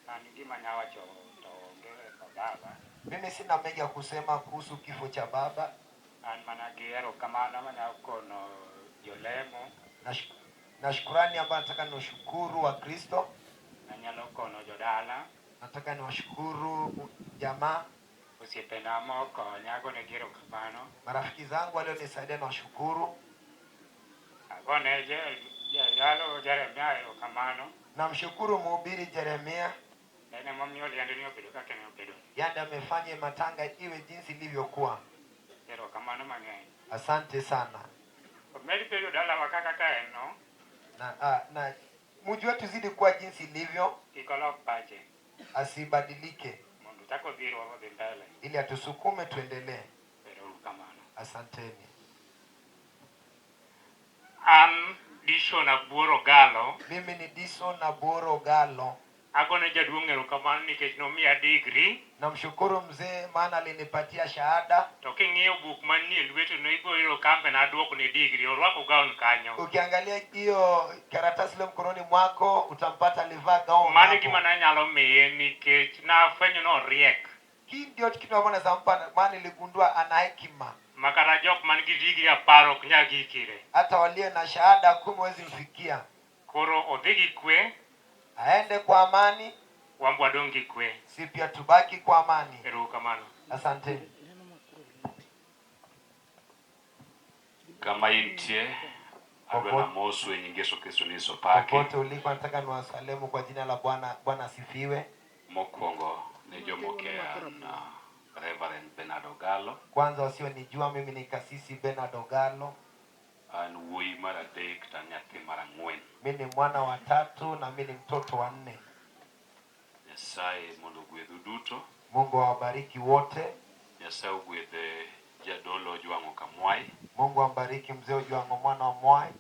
Speaker 17: An gima nyawacho to onge e baba.
Speaker 11: Mimi sina mengi ya kusema kuhusu kifo cha baba.
Speaker 17: An mana gi erokamano manyalo kono jolemo.
Speaker 11: Na shukurani ambayo nataka niwashukuru wa Kristo.
Speaker 17: Nanyalo kono jodala.
Speaker 11: Nataka niwashukuru jamaa,
Speaker 17: Osiepena mokonya agonegi erokamano.
Speaker 11: Marafiki zangu walionisaidia nawashukuru.
Speaker 17: Agone jalo Jeremia erokamano.
Speaker 11: Namshukuru mhubiri Jeremia,
Speaker 17: En emomiyo liendni obedo kaka ne obedo.
Speaker 11: yeye amefanya matanga iwe jinsi ilivyokuwa.
Speaker 17: Erokamano mang'eny.
Speaker 11: Asante sana.
Speaker 17: Omed bedo dalawa kaka ka en no,
Speaker 11: Na mji wetu zidi kuwa jinsi ilivyo,
Speaker 17: kik olok pache.
Speaker 11: Asibadilike,
Speaker 17: Mondo ochak odhirwa odhi mbele.
Speaker 11: Ili atusukume tuendelee.
Speaker 17: Ero uru kamano.
Speaker 11: Asanteni.
Speaker 14: An Dishon Abuor Ogalo.
Speaker 11: Mimi ni Dishon Abuor Ogalo.
Speaker 14: Agone jaduong' erokamano nikech nomiya degree.
Speaker 11: Namshukuru mzee maana alinipatia shahada.
Speaker 14: To king'iyo buk manie lwete no ibiro yudo kambe na aduoko ne degree, orwako gown kanyo.
Speaker 11: Ukiangalia hiyo karatasi ile mkononi mwako utampata alivaa gauni.
Speaker 14: Mano
Speaker 11: Hapo.
Speaker 14: gima nanyalo miye nikech nafwenyo ni oriek.
Speaker 11: Hii ndio kitu ambacho naweza mpa, maana niligundua ana hekima.
Speaker 14: Makata jok man gi degree 10 ok nyal gikire.
Speaker 11: Hata walio na shahada 10 huwezi mfikia.
Speaker 14: Koro odhi gi kwe,
Speaker 11: Aende kwa amani,
Speaker 14: wan be wadong' gi kwe.
Speaker 11: Si pia tubaki kwa amani.
Speaker 14: Ero kamano.
Speaker 11: Asante.
Speaker 13: Kama intie, adwa namosu e nying Yesu Kristo ni Yesu pake.
Speaker 11: Popote uliko nataka niwasalimu kwa jina la Bwana. Bwana asifiwe.
Speaker 13: Mokwongo ne jomokea na Reverend Bernard Ogalo.
Speaker 11: Kwanza wasionijua mimi ni Kasisi Bernard Ogalo.
Speaker 13: An wuoyi mar adek to an nyathi mar ang'wen.
Speaker 11: Mimi ni mwana wa 3 na mimi ni mtoto wa 4.
Speaker 13: Nyasaye mondo ogwedhu duto.
Speaker 11: Mungu awabariki wote.
Speaker 13: Nyasaye ogwedhe jadolo Ojwang'o Kamwai.
Speaker 11: Mungu ambariki mzee Ojwang'o mwana wa Mwai.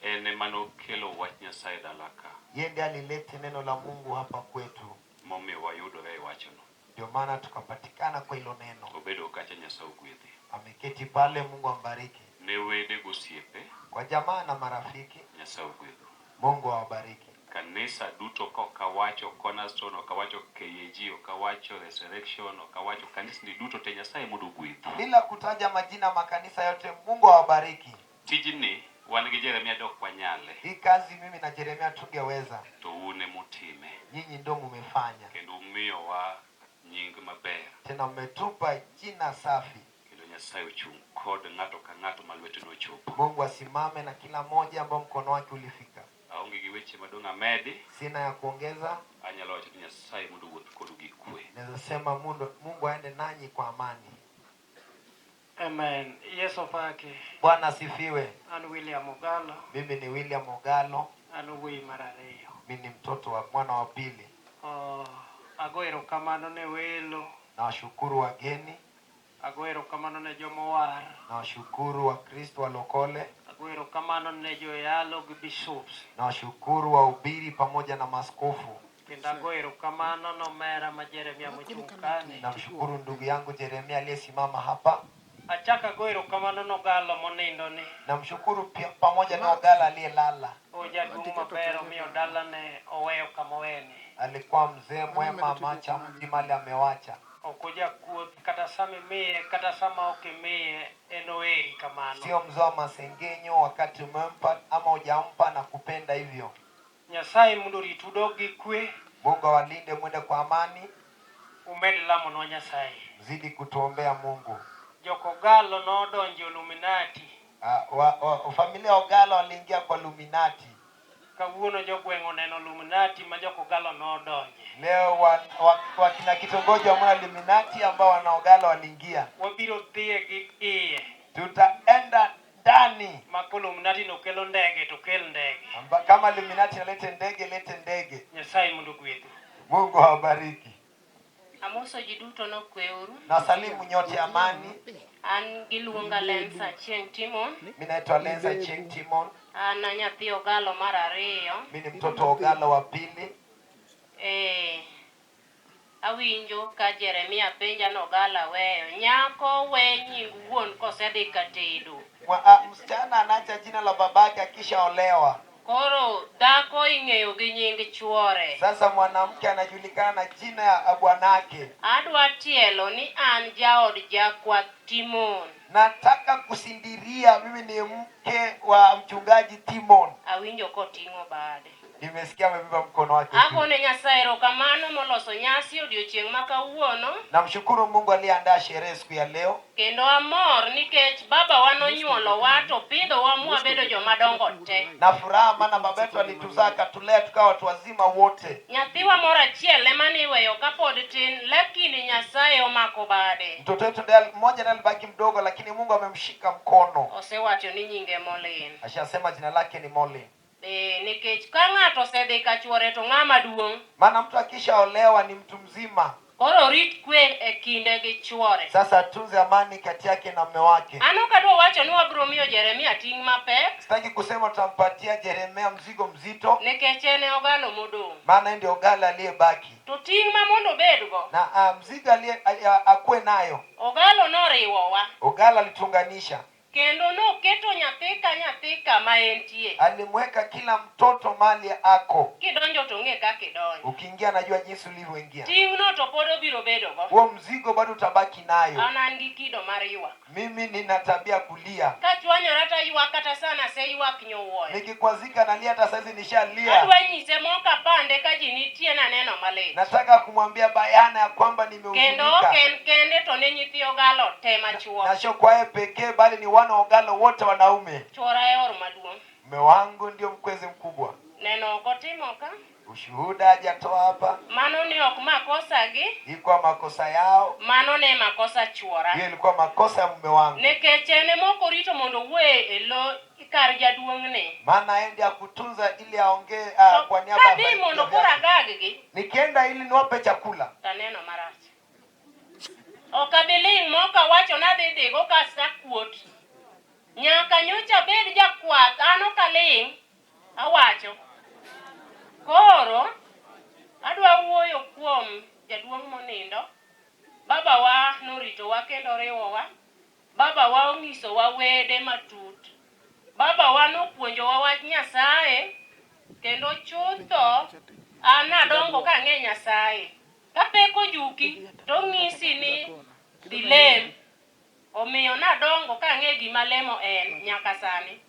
Speaker 13: En ema nokelo wach Nyasaye dala ka.
Speaker 11: Yeye ndiye alileta neno la Mungu hapa kwetu.
Speaker 13: Momiyo wayudore e wachno.
Speaker 11: Ndio maana tukapatikana kwa hilo neno.
Speaker 13: Obedo kacha Nyasaye ogwedhe.
Speaker 11: Ameketi pale, Mungu ambariki.
Speaker 13: Ne wede gosiepe,
Speaker 11: Kwa jamaa na marafiki,
Speaker 13: Nyasaye ogwedhu.
Speaker 11: Mungu awabariki.
Speaker 13: Kanisa duto kokawacho Cornerstone, okawacho KAG, okawacho Resurrection, okawacho kanisni duto te Nyasaye mondo ogwedhu.
Speaker 11: Bila kutaja majina makanisa yote, Mungu awabariki.
Speaker 13: Tijni wan gi Jeremia dok wanyale.
Speaker 11: Hii kazi mimi na Jeremia tungeweza.
Speaker 13: To un emutime.
Speaker 11: Nyinyi ndio mumefanya.
Speaker 13: Kendo umiyowa nying maber.
Speaker 11: Tena mmetupa jina safi.
Speaker 13: Kendo Nyasaye ochung' kod ng'ato ka ng'ato ma lwete nochopo.
Speaker 11: Mungu asimame na kila mmoja ambao mkono wake ulifika.
Speaker 13: Aonge gi weche madong' amedi.
Speaker 11: Sina ya kuongeza,
Speaker 13: Anyalo wacho ni Nyasaye mondo owuoth kodu gi kwe.
Speaker 11: naweza sema Mungu aende nanyi kwa amani.
Speaker 18: Amen. Yesu opaki.
Speaker 11: Bwana asifiwe.
Speaker 18: An William Ogalo,
Speaker 11: Mimi ni William Ogalo,
Speaker 18: an wuoyi mar ariyo.
Speaker 11: mimi ni mtoto wa mwana wa pili.
Speaker 18: Oh, ago erokamano ne welo,
Speaker 11: Nawashukuru wageni,
Speaker 18: ago erokamano ne jomowar,
Speaker 11: nawashukuru Wakristo walokole,
Speaker 18: ago erokamano ne joyalo gi bishops,
Speaker 11: nawashukuru wahubiri pamoja na maskofu.
Speaker 18: kendo ago erokamano nomera ma Jeremia mochung' kani.
Speaker 11: Namshukuru ndugu yangu Jeremia aliyesimama hapa.
Speaker 18: Achako ago erokamano nogalo monindo ni
Speaker 11: Namshukuru pia pamoja na Ogala aliyelala.
Speaker 18: o jaduong' maber omiyo dalane oweyo kama oweni.
Speaker 11: Alikuwa mzee mwema, macha mji mali amewacha.
Speaker 18: Ok ojakuoth kata sama imiye kata sama ok imiye en oheri kamano.
Speaker 11: Sio mzee wa masengenyo, wakati umempa ama hujampa na kupenda hivyo.
Speaker 18: Nyasaye mondo oritu udog gi kwe,
Speaker 11: Mungu awalinde, mwende kwa amani,
Speaker 18: umed lamonwa Nyasaye.
Speaker 11: mzidi kutuombea Mungu.
Speaker 18: Jokogalo nodonjo Illuminati.
Speaker 11: Familia Ogala waliingia kwa Luminati.
Speaker 18: Kawuono jogweng' oneno Illuminati ma jokogalo nodonje.
Speaker 11: Leo wakina kitongoji wameona Luminati ambao wana Ogala waliingia.
Speaker 18: Wabiro dhiye gi iye.
Speaker 11: Tutaenda ndani.
Speaker 18: Ma Illuminati no kelo ndege to kel ndege.
Speaker 11: Kama Luminati nalete ndege, lete ndege.
Speaker 18: Nyasaye mondo ogwedhu.
Speaker 11: Mungu awabariki.
Speaker 5: Amoso ji duto nokweuru.
Speaker 11: Nawasalimu nyote amani.
Speaker 5: An giluonga Lensa Chieng' Timon.
Speaker 11: Mimi naitwa Lensa Chieng Timon.
Speaker 5: An a nyathi Ogalo mar ariyo.
Speaker 11: Mimi ni mtoto wa Ogalo wa pili.
Speaker 5: Awinjo ka Jeremia penja ni Ogalo aweyo. Nyako we nying wuon kosedhi ka tedo.
Speaker 11: Msichana anaacha jina la babake akishaolewa.
Speaker 5: Koro dhako ing'eyo gi nying chuore.
Speaker 11: Sasa mwanamke anajulikana na jina ya bwanake.
Speaker 5: Adwa tielo ni an jaod jakwath Timon.
Speaker 11: Nataka kusindiria mimi ni mke wa mchungaji Timon.
Speaker 5: Awinjo koting'o bade.
Speaker 11: Nimesikia amebeba mkono wake juu.
Speaker 5: Agone Nyasaye erokamano moloso nyasi odiochieng' ma kawuono.
Speaker 11: Namshukuru Mungu aliyeandaa sherehe siku ya leo.
Speaker 5: Kendo amor nikech babawa nonyuolowa to pidhowa mwabedo joma dongo te.
Speaker 11: Na furaha maana baba yetu alituzaa akatulea tukawa watu wazima wote.
Speaker 5: Nyathiwa moro achiel ema niweyo kapod tin, lakini Nyasaye omako bade.
Speaker 11: Mtoto wetu ndiye mmoja ndiye alibaki mdogo, lakini Mungu amemshika mkono.
Speaker 5: Osewacho ni nyinge Molin.
Speaker 11: Ashasema jina lake ni Molin.
Speaker 5: Nikech ka ng'ato osedhi ka chuore to ng'ama duong'.
Speaker 11: Maana mtu akishaolewa ni mtu mzima.
Speaker 5: Koro rit kwe e kinde gi chuore.
Speaker 11: Sasa atunze amani kati yake na mume wake.
Speaker 5: An ok adwa wacho ni wabiro miyo Jeremia ting' mapek.
Speaker 11: Sitaki kusema tutampatia Jeremia mzigo mzito.
Speaker 5: Nikech en e Ogalo modong'.
Speaker 11: Maana ndio Ogalo aliyebaki.
Speaker 5: To ting' ma mondo obedgo.
Speaker 11: Na mzigo akuwe nayo.
Speaker 5: Ogalo noriwowa.
Speaker 11: Ogalo alituunganisha.
Speaker 5: Kendo noketo nyathi ka nyathi kama entie.
Speaker 11: Alimweka kila mtoto mali ako.
Speaker 5: Kidonjo to ng'e kaka idonjo.
Speaker 11: Ukiingia najua jinsi ulivyoingia.
Speaker 5: Ting'no to pod obiro bedogo.
Speaker 11: Huo mzigo bado utabaki nayo.
Speaker 5: An an gi kido mar ywak.
Speaker 11: Mimi nina tabia kulia.
Speaker 5: Kachwanyora to aywak kata sana aseywak nyowuoyo.
Speaker 11: Nikikwazika nalia hata saizi nishalia.
Speaker 5: Adwa nyise mok apande ka ji nitie naneno malit.
Speaker 11: Nataka kumwambia bayana ya kwamba
Speaker 5: Kendo
Speaker 11: nimehuzunika.
Speaker 5: ok en kende to ne nyithi Ogalo te machuo.
Speaker 11: Na sio kwa yeye pekee bali ni wana Ogalo wote wanaume.
Speaker 5: Chuora e or maduong'.
Speaker 11: Mume wangu ndio mkwezi mkubwa.
Speaker 5: Neno ok otimo ka.
Speaker 11: Ushuhuda hajatoa hapa.
Speaker 5: Mano ne ok makosa gi.
Speaker 11: Ilikuwa makosa yao.
Speaker 5: Mano ne makosa chuora.
Speaker 11: Hiyo ilikuwa makosa ya mume wangu.
Speaker 5: Nikech en ema ok orito mondo owuoye e lo kar jaduong'ne.
Speaker 11: Maana yeye ndiye akutunza ili aongee kwa niaba ya
Speaker 5: Kadhi
Speaker 11: familia
Speaker 5: mondo
Speaker 11: yake.
Speaker 5: koro agag-gi.
Speaker 11: Nikienda ili niwape chakula.
Speaker 5: Taneno marach. Ok abi ling' mok awacho nadhi dhigo ka asakuot. Nyaka nyocha abed jakwath, an ok aling', awacho. Koro, adwa wuoyo kuom jaduong' monindo. Babawa noritowa kendo riwowa. Babawa onyisowa wede matut. Babawa nopuonjowa wach Nyasaye, kendo chutho an nadongo kang'e Nyasaye. Kapek ojuki, to onyisi ni dhi lem. Omiyo nadongo kang'e gima lemo en nyaka sani.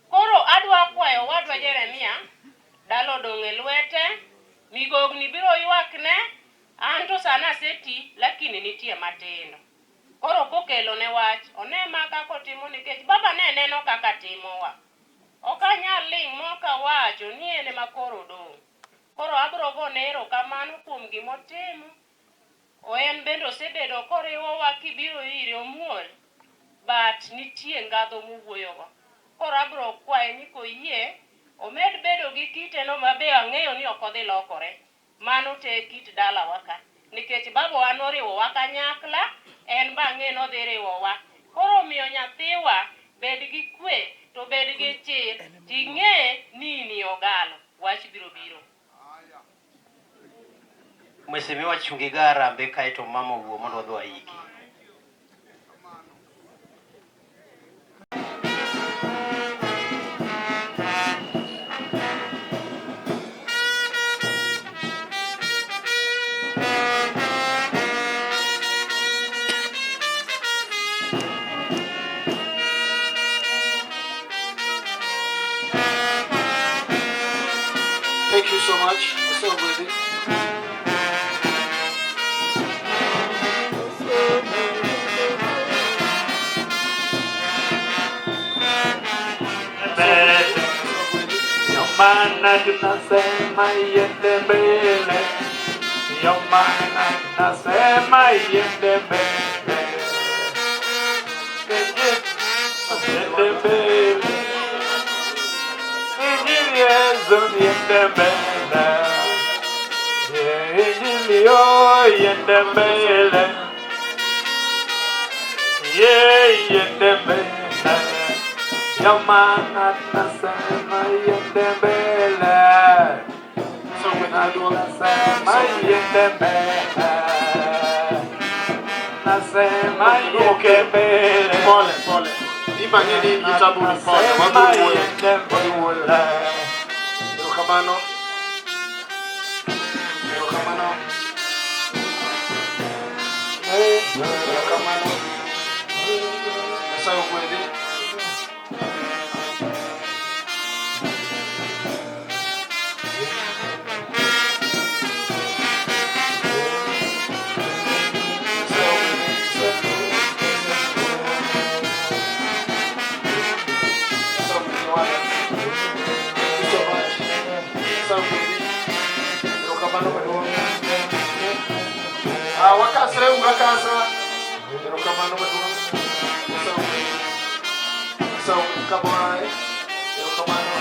Speaker 5: Koro adwa kwayo owadwa Jeremia, dala odong' e lwete, migogni biro ywakne, an to sani aseti, lakini nitie matindo. Koro kokelo ne wach, one ma kaka otimo nikech baba ne neno kaka timowa. Ok anyal ling' mok awacho ni en ema koro odong'. Koro abro gone erokamano kuom gimotimo. O en bende osebedo koriwowa kibiro ire omuol but nitie ngadho mowuoyogo. Koro abro kwaye ni koyie omed bedo gi kiteno ma be ang'eyo ni ok odhi lokore. Mano to e kit dalawa ka. Nikech babawa noriwowa kanyakla, en be ang'e ni odhi riwowa. Koro omiyo nyathiwa bed gi kwe to bed gi chir ting'e ni in i Ogalo. Wach biro biro.
Speaker 7: Mheshimiwa chungiga harambee kaeto mama owuo mondo wadhi waiki.
Speaker 9: Thank you so much. Asante.
Speaker 19: Mbele, ndio maana tunasema iende mbele, ndio maana tunasema iende mbele, iende mbele, Injili Yesu iende mbele, Injili yo iende mbele, ye iende mbele. Ndio maana tunasema iende mbele, tunasema iende mbele, nasema iende mbele.
Speaker 9: Pole pole. Imba ng'e ni kitabu ni pole.
Speaker 19: Nasema
Speaker 9: Wadhi wuoyo.
Speaker 19: iende mbele.
Speaker 9: Erokamano. Erokamano. Erokamano. Nyasaye ogwedhi. Nyasaye ogwedhi. Nyasaye ogwedhi waya. Thank you so much. Nyasaye ogwedhi. Erokamano maduong'. Ah, wakasre uru akasa. Erokamano maduong'. Nyasaye ogwedhi. Nyasaye ogwedhi kaborae. Erokamano.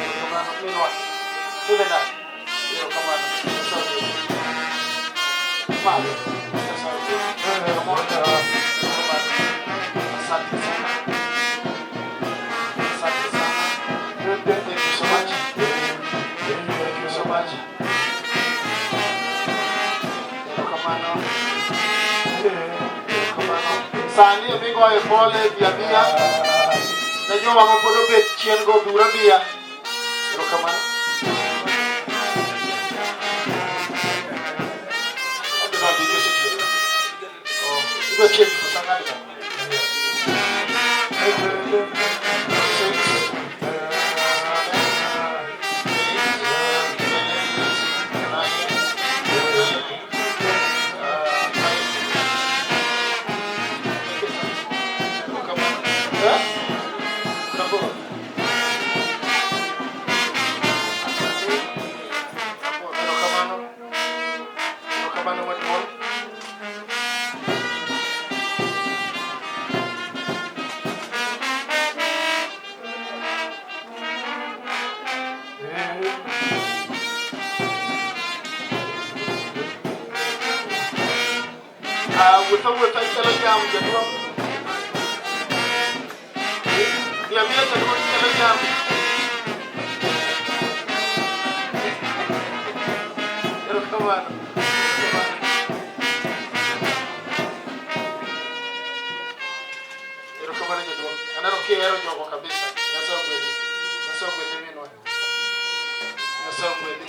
Speaker 9: Erokamano. Minwa. Tidhi nade? Erokamano. Nyasaye ogwedhi. Malo. Nyasaye ogwedhi. Erokamano. Erokamano. Asante sana. Asante sana. Thank you so much. Thank you so much. Erokamano. Erokamano. Sani emigoye pole dhi adhiya. Ne joma moko pod obet chien go biuru abiya. Erokamano. Odhi nade osetieko. Oh, idwa change koso ang'ado ka? 6, 7, 8, 9, 10, 5. Erokamano. Eh? Raboro. Asante. Raboro. Erokamano. Erokamano maduong'. Ah, wuotho wuotha ichalo jam jaduong'. Dhi adhiya jaduong' ichalo jam. Erokamano. Erokamano. Erokamano jaduong'. Aneno kihero jogo kabisa. Nyasaye ogwedhi. Nyasaye ogwedhi minwa. Nyasaye ogwedhi.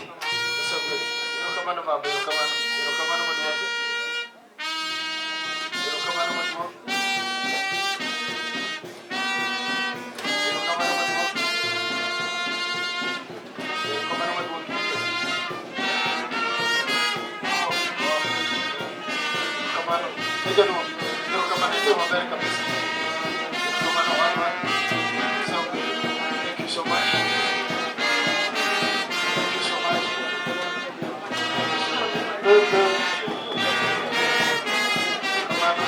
Speaker 9: Nyasaye ogwedhi. Erokamano baba, erokamano. Erokamano maduong'. Erokamano maduong'. Erokamano maduong'. Erokamano maduong'. Erokamano. E jaduong'. Erokamano. maber kabisa. Erokamano wadwa. So, thank you so much. Thank you so much. Thank you. Erokamano.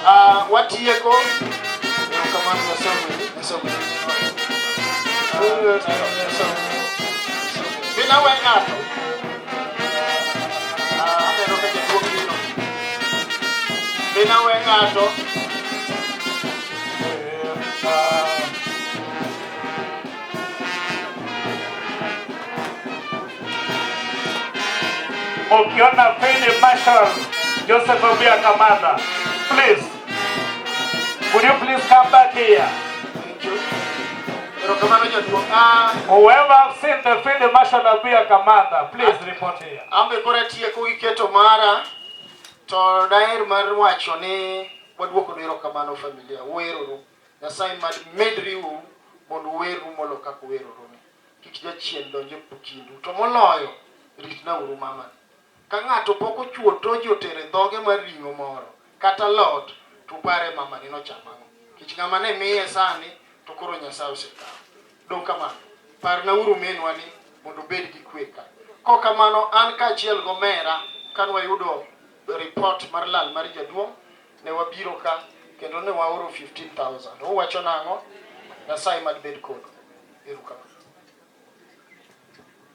Speaker 9: Ah, watieko. Erokamano Nyasaye ogwedhi. Nyasaye ogwedhi. Ah, Nyasaye ogwedhi. Bin awe ng'ato. Ah, aneno ka jaduong' biro. Bin awe ng'ato. Ah,
Speaker 19: Ukiona Field Marshal Joseph Obiya Kamanda, please, would you please come back here?
Speaker 9: Thank you. Erokamano jaduong'. Ah,
Speaker 19: Whoever have seen the Field Marshal Obiya Kamanda, please report here.
Speaker 9: Ambe koro atieko gi keto mara to daher mar wacho ni waduoko nu erokamano familia uweroru Nyasaye mad med riwou mondo uwerru molo kaka uweroru ni kik jachien donj e kindu to moloyo ritnauru mamani ka ng'ato pok ochuo toji otere dhoge mar ring'o moro kata lot to upare mamani nochamo ang'o kech ng'ama ne miye sani to koro Nyasaye osekawo dong' kamano parnauru minwa ni mondo obed gi kwe ka kok kamano an kaachiel gomera kane wayudo report mar lal mar jaduong' ne wabiro ka kendo ne waoro 15000 uwacho nang'o Nyasaye mad bed kodu erokamano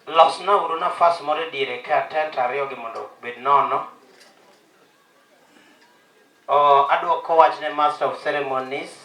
Speaker 7: Losna uru nafas moro e diere ka tent ariyo gi mondo obed nono. O, adwoko wach ne Master of Ceremonies.